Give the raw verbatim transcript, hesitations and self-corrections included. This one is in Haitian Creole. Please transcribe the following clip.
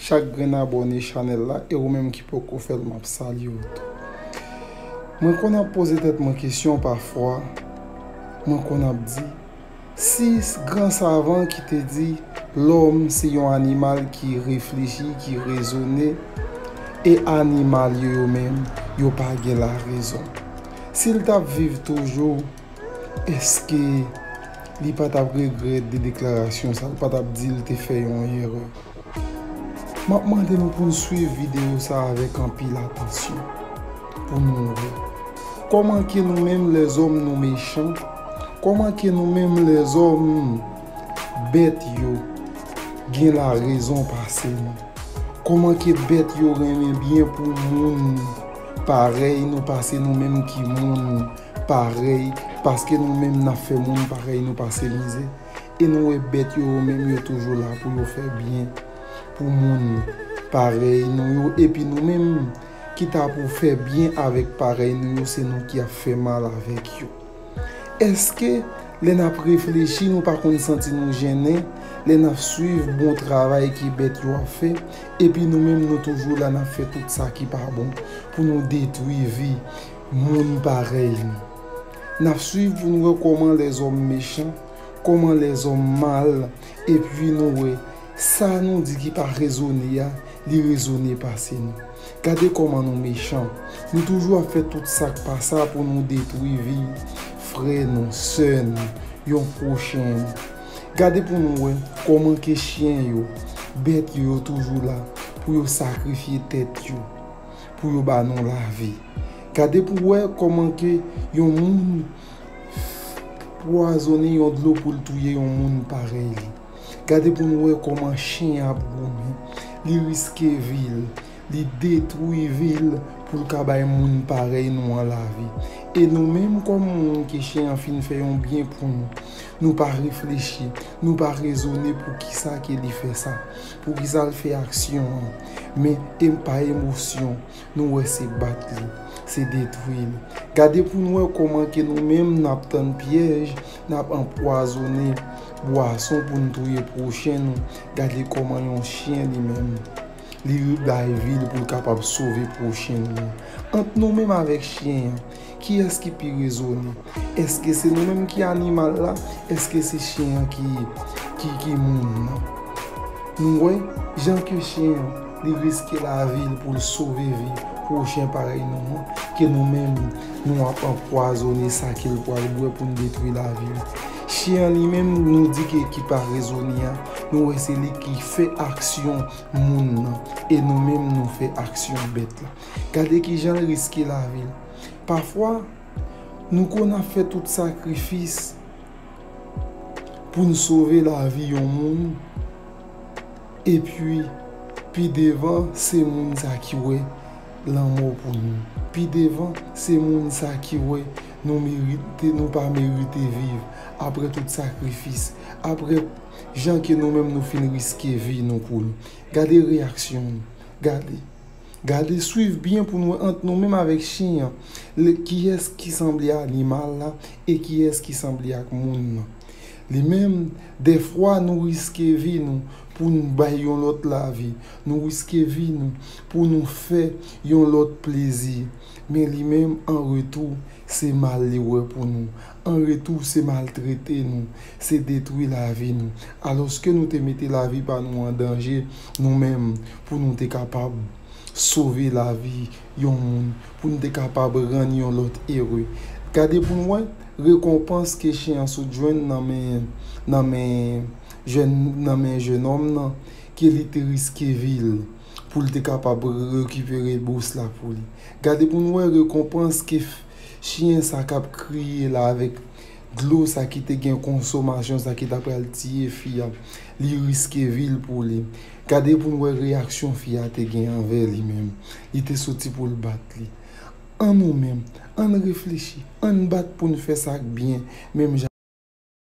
Chak grenn abòne chanèl la, e ou menm ki poko fè l, m ap salye w tou. Mwen konn ap poze tèt mwen kesyon pafwa, mwen konn ap di, si gran savan ki te di lòm se yon animal ki reflechi, ki rezone, e animal yo, yo menm, yo pa gen larezon. Si l t ap viv toujou, èske li pa t ap regrèt de deklarasyon sa, li pa t ap di l te fè yon erè? M ap mande nou pou n swiv videyo sa avèk anpil atansyon, pou nou wè kòman ke nou menm lèzòm nou mechan, kòman ke nou menm lèzòm bèt yo gen larezon pase nou, kòman ke bèt yo renmen byen pou moun parèy nou pase nou menm ki moun parèy, paske nou menm n ap fè moun parèy nou pase mizè. E nou wè bèt yo, yo menm yo toujou la pou yo fè byen pou moun parèy nou yo, epi nou menm ki ta pou fè byen avèk parèy nou yo, se nou ki ap fè mal avèk yo. Èske lè n ap reflechi, nou pa konn santi nou jennen lè n ap swiv bon travay ke bèt yo ap fè, epi nou menm nou toujou la, n ap fè tout sa ki pa bon pou nou detwi vi moun parèy nou? N ap swiv pou n wè kòman lèzòm mechan, kòman lèzòm mal, epi nou wè sa nou di ki pa rezone a, li rezone pase nou. Gade kòman nou mechan. Nou toujou ap fè tout sa k pa sa pou nou detwi vi frè nou, sè nou, yon pwochen nou. Gade pou nou wè kòman ke chen yo, bèt yo, yo toujou la pou yo sakrifye tèt yo, pou yo ba nou lavi. Gade pou wè kòman ke yon moun pwazonnen yon dlo pou l touye yon moun parèy li. Gade pou n wè kòman chen ap goumen. Li riske vi l, li detwi vi l pou l ka bay moun parèy nou an lavi. E nou menm kòm moun ke chen an fin fè yon byen pou nou, nou pa reflechi, nou pa rezone pou kisa ke li fè sa, pou kisa l fè aksyon an. Men e pa emosyon, nou wè se bat li, se detwi l. Gade pou n wè kòman ke nou menm n ap tann pyèj, n ap anpwazonnen bwason pou n touye pwochen nou. Gade kòman yon chen li menm, li bay vi l pou l kapab sove pwochen l. Ant nou menm avèk chen an, kiyès ki pi rezone? Èske se nou menm ki animal la? Èske se chen an ki, ki, ki moun nan? Nou wè, jan ke chen an, li riske lavi l pou l sove vi pwochen parèy nou an, ke nou menm, nou ap anpwazonnen sa ke l pral bwè pou n detwi lavi l. Chen an li menm, nou di ke ki pa rezone a, nou wè se li ki fè aksyon moun nan, e nou menm nou fè aksyon bèt la. Gade kijan l riske lavi l. Pafwa, nou konn ap fè tout sakrifis pou n sove lavi yon moun, epi pi devan, se moun sa ki wè lanmò pou nou. Pi devan, se moun sa ki wè nou merite, nou pa merite viv, apre tout sakrifis, apre jan ke nou menm nou fin riske vi nou pou l. Gade reyaksyon nou. Gade. Gade, swiv byen pou n wè ant nou menm avèk chen an, le, kiyès ki sanble animal la e kiyès ki sanble ak moun nan. Li menm, dèfwa nou riske vi nou pou n bay yon lòt lavi, nou riske vi nou pou nou fè yon lòt plezi. Men li menm, an retou, se mal li wè pou nou. An retou, se maltrete nou, se detwi lavi nou. Alòske nou te mete lavi pa nou an danje, nou menm, pou nou te kapab sove lavi yon moun, pou n te kapab rann yon lòt ere. Gade pou n wè rekonpans ke chen an sot jwenn nan men, nan men jèn, nan men jennonm nan, ke li te riske vi l pou l te kapab rekipere bous la pou li. Gade pou n wè rekonpans ke f-, chen sa k ap kriye la avèk dlo sa ki te gen konsomasyon sa ki ta pral tiye fi a, li riske vi l pou li. Gade pou n wè reyaksyon fi a te gen anvè li menm. Li te soti pou l bat li. An nou menm, ann reflechi, ann bat pou n fè sa k byen, menm jan